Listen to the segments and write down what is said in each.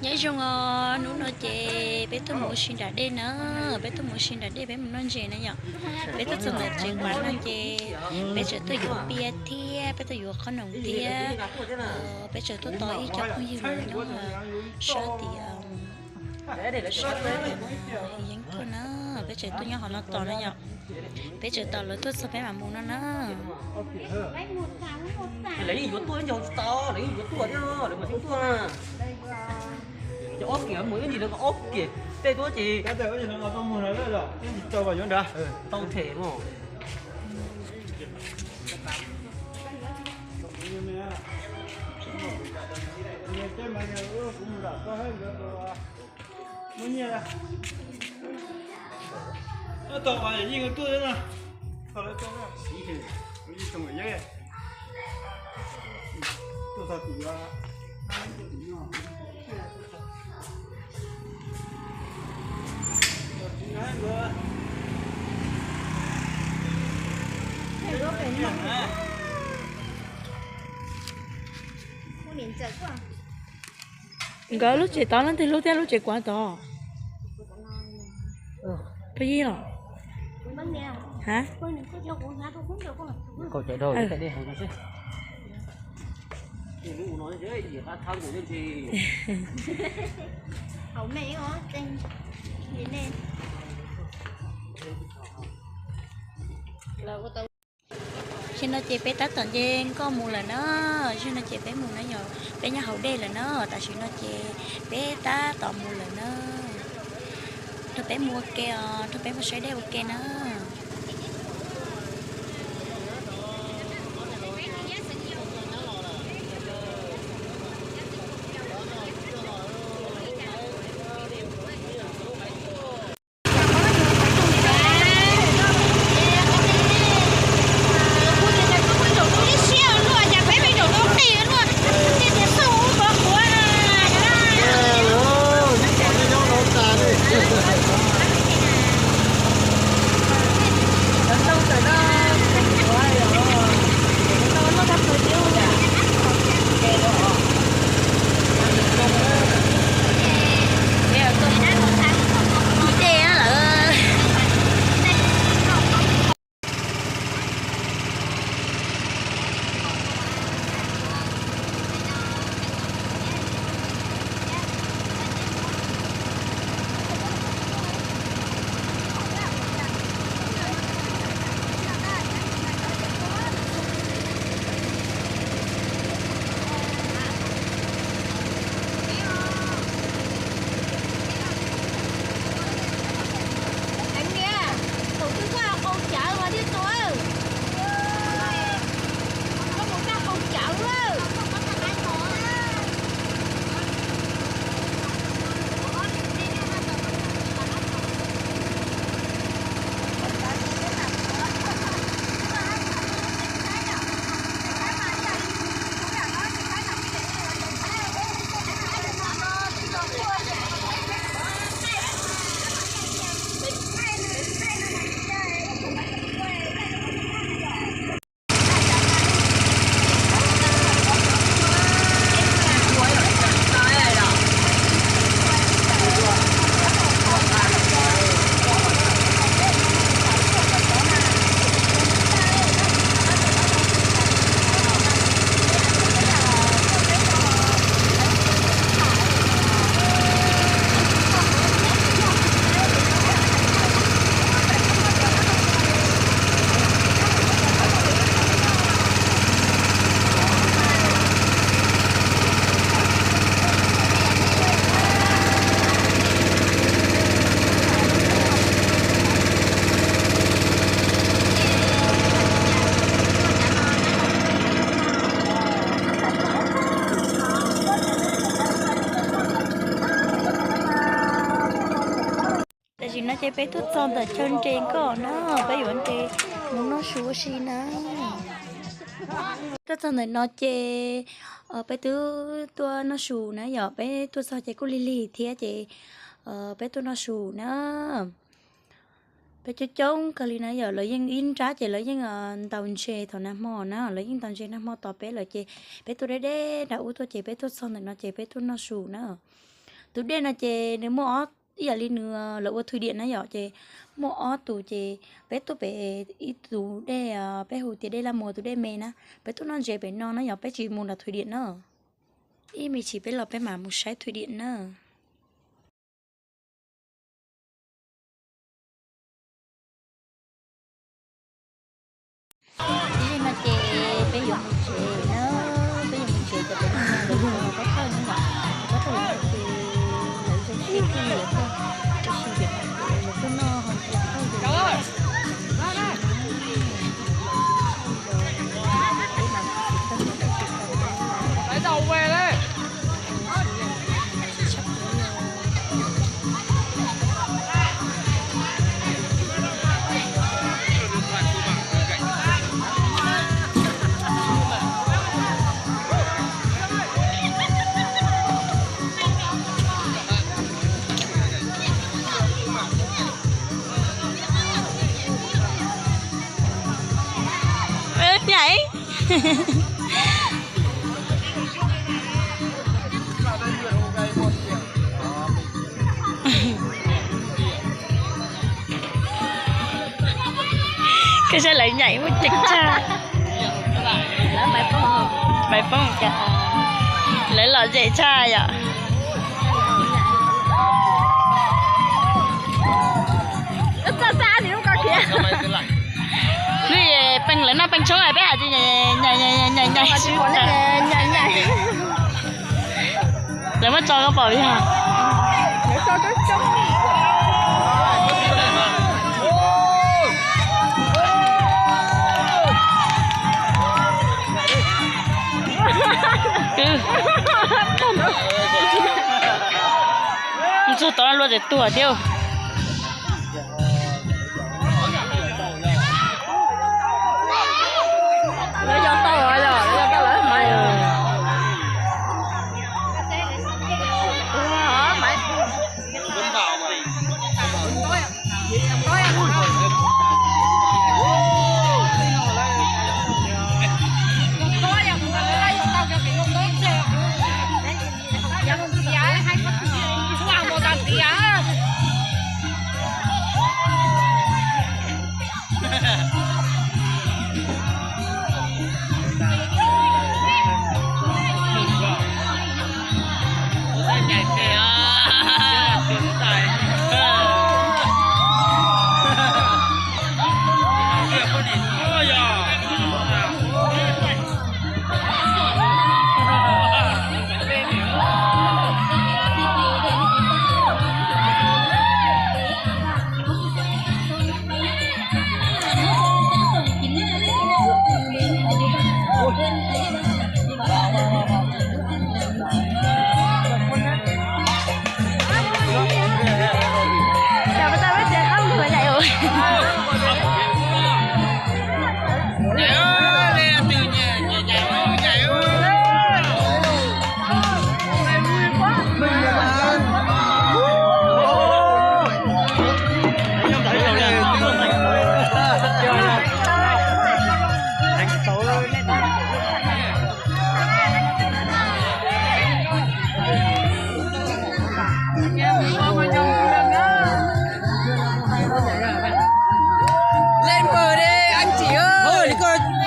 Nyob zoo os, hnub no ces peb tuaj mus ua si nram dej na, peb tuaj mus ua si nram dej peb mus noj ntses na yom. Peb tuaj txog ntawm tsev quav no ces peb tseem tuaj yuav pias thiab peb tuaj yuav qhob noom thiab. Peb tseem tuaj tos ib co phooj ywg nyob sab tim yeeb tuaj na, peb tseem tuaj nyob hauv no tos na yom. Peb tseem tos lawv tuaj txog peb mam mus no na. Lawv yeej yuav tuaj ib ncau tsis tau, lawv yeej yuav tuaj thiab, lawv mam tuaj na. Ces ob kiag mus ib ncig lawv ob kiag tej tuaj ces tau them mos. Nkawd lub tsev tod leej twg lub thiab lub tsev kuav tod? Phooj ywg los? Ha? Zaum no ces peb tab tom nce nkoj mus lawm na. Zaum no ces peb mus na yom, peb nyob hauv dej lawm na. Tam sim no ces peb tab tom mus lawm na. Nrog peb mus ua ke os, nrog peb mus saib dej ua ke na. Tam sim no ces peb tuaj txog ntawm chaw nres nkoj na, peb yuav nres mus noj su ua si na. Tuaj txog ntawm no ces peb twb tuaj noj su na yom, peb tuaj txog ces kuj lig lig thiab ces peb tuaj noj su na. Peb coob coob kawg li na yom, lawv yeej ib nrab ces lawv yeej ntaus ntses thaum nag hmo na, lawv yeej ntaus ntses nag hmo tos peb lawm ces peb tuaj deb deb nram ub tuaj ces peb tuaj txog ntawm no ces peb tuaj noj su na. Tus dej no ces nws muaj ob, ib yam li nws lawv ua thwm diam na yom, ces muaj ob tus ces peb tuaj pem ib tus dej, peb hu tias dej Laj Muas tus dej me na, peb tuaj noj ntses pem no na yom, peb tsis mus nram thwm diam na. Ib me chim peb los peb mam mus saib thwm diam na. Ib li no ces peb yuav mus tsev na, peb yuav mus tsev ces peb mus noj lawv pob thawj na yom, pob thawj lawv ces lawv zoo siab kawg li thiab, tab sis lawv kuj noj hauv pob thawj ces Nhảy. Koj saib lawv nyaim muaj ceem tshaj. Maiv Poob, lawv lom zem tshaj yom. Hnub peeb lawv noj peeb tshoob peb hais tias nyaim nyaim. Lawv muab tso koj pom yog. Mus txog tod luaj tias tuag thiab. Lawv yog tau, lawv yog tau lawv mas.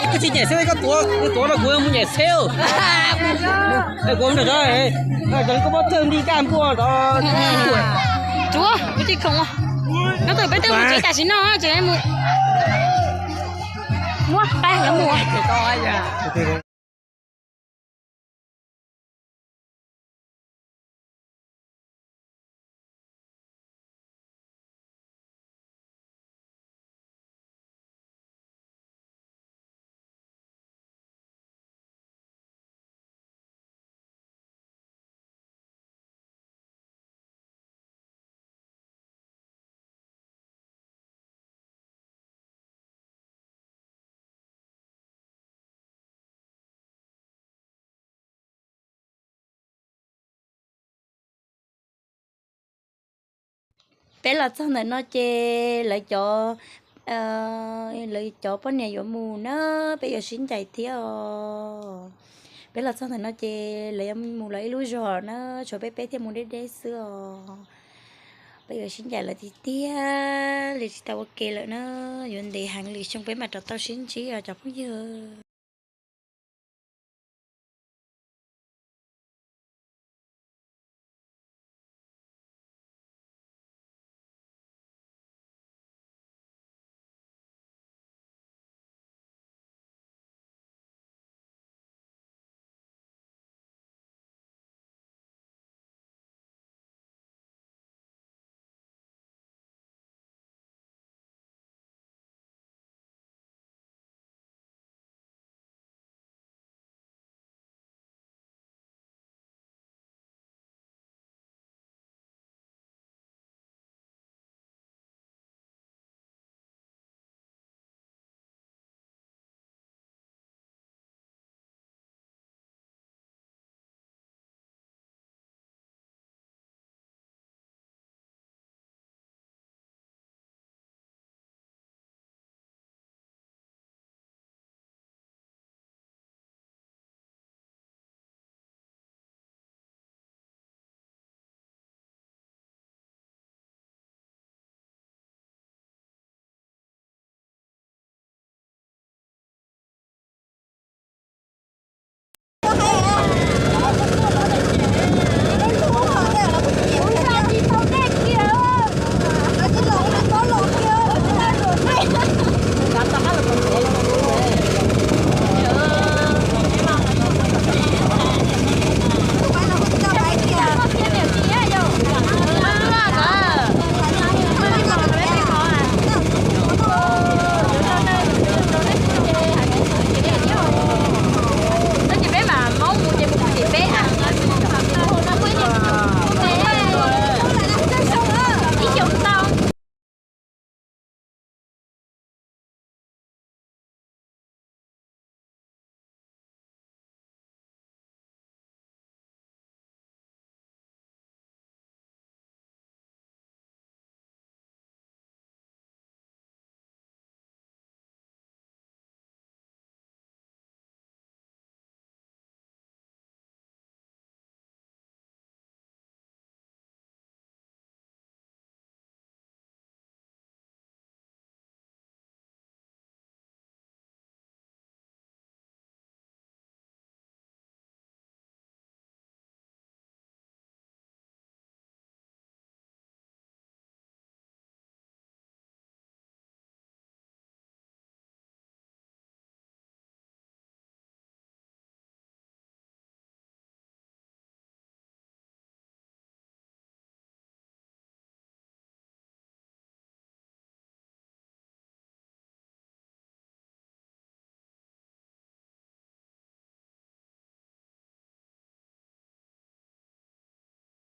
Koj tsis nyaim xwb koj tuav, koj tuav no kuv mus nyaim xwb. Kuv nrog koj, koj pob thawj nplig kaj npuaj rau. Tsuav, kuv tsis khoom. Nyob twg peb twb mus tsev tam sim no tseem mus. Muab pab lawv mus. Peb los txog ntawm no ces lawv cov, lawv cov poj niam yuav mus na, peb yuav sib ncaim thiab os. Peb los txog ntawm no ces lawv yuav mus lawv ib lub zos na, tshuav peb peb thiaj mus deb deb xwb os. Peb yuav sib ncaim lawv tiag tiag li, tsis tau ua ke lawm na. Yuav ntev heev li xyoo peb mam rov tau sib ntsib os cov phooj ywg.